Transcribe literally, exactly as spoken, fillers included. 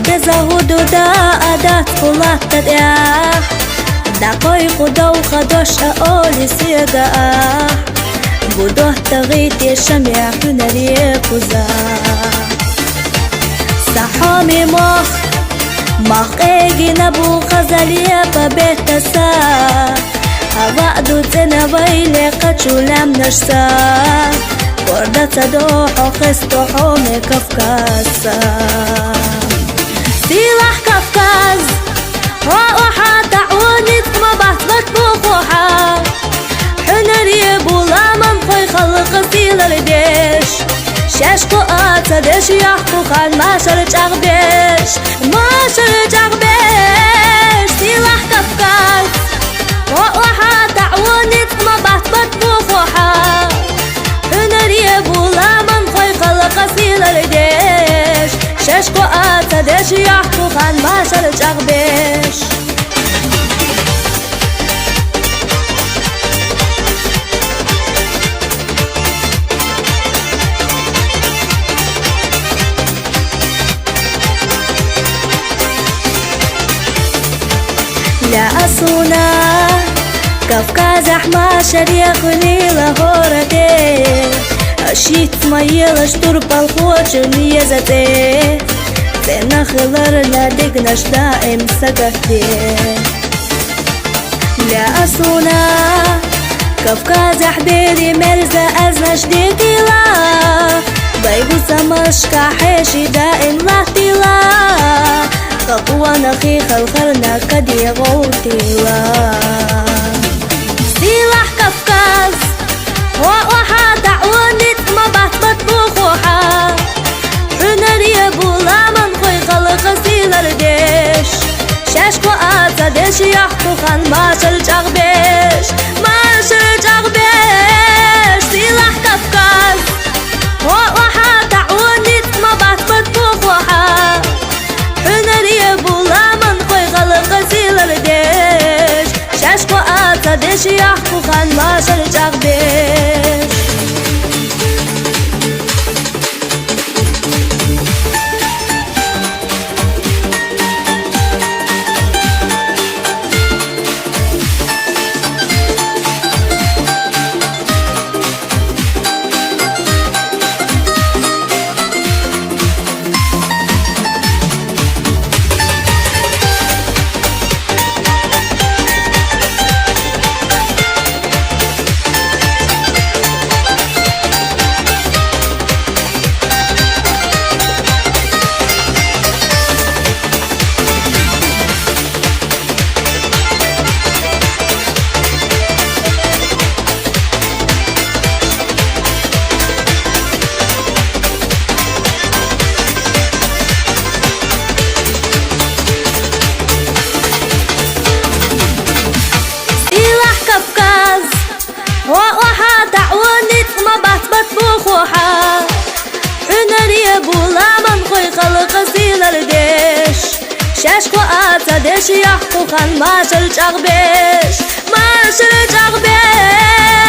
Дезагьуду да адат къулатта тӀехь, дакъой къудав хадош аоли сегахь, будоттагъи тешаме хьунар е куза. Са хьоми мох, мах къегина бу хазалия ба бетаса, гьава ду цӀена вайле къачу лямнашса, корда ца дохьо хесто хьоме Кавказса. Силагь Кавказ, гьо, гьа тагӀуни цӀма батбат бухухьа. Хьунар е буламан хой халкъа силардеш. Шеш хъу а цадеш яхъухъан машар чӀагъбеш, машар чӀагъбеш, силагь Кавказ. Гьо, гьа тагӀуни цӀма батбат бухухьа. Хьунар е буламан хой халкъа силардеш. Шеш хъу а цадеш яхъухъан машар чӀагъбеш. Ля асуна, Кавказахь машар яхъни лагьора де. Ашит майила штурпал хочун езате. ЦӀена хиларна дегнаш даим сагатде. Ля асуна, Кавказахь бери мерза азнаш дикила. Байгу самашка хӀеши даим латила. Къакъуана хи халхарна кади гъовтила. Силагь Кавказ, гьо, гьа тагӀуни цӀма батбат бухухьа. Хьунар е буламан хой халкъа силардеш. Шеш хъу а цадеш яхъухъан машар чӀагъбеш, машар чӀагъбеш, силагь Кавказ. Гьо, гьа тагӀуни цӀма батбат бухухьа. Хьунар е буламан хой халкъа силардеш. Шеш хъу а цадеш яхъухъан машар чӀагъбеш. Силагь Кавказ, гьо, гьа тагӀуни цӀма батбат бухухьа. Хьунар е буламан хой халкъа силардеш. Шеш хъу а цадеш яхъухъан машар чӀагъбеш, машар чӀагъбеш.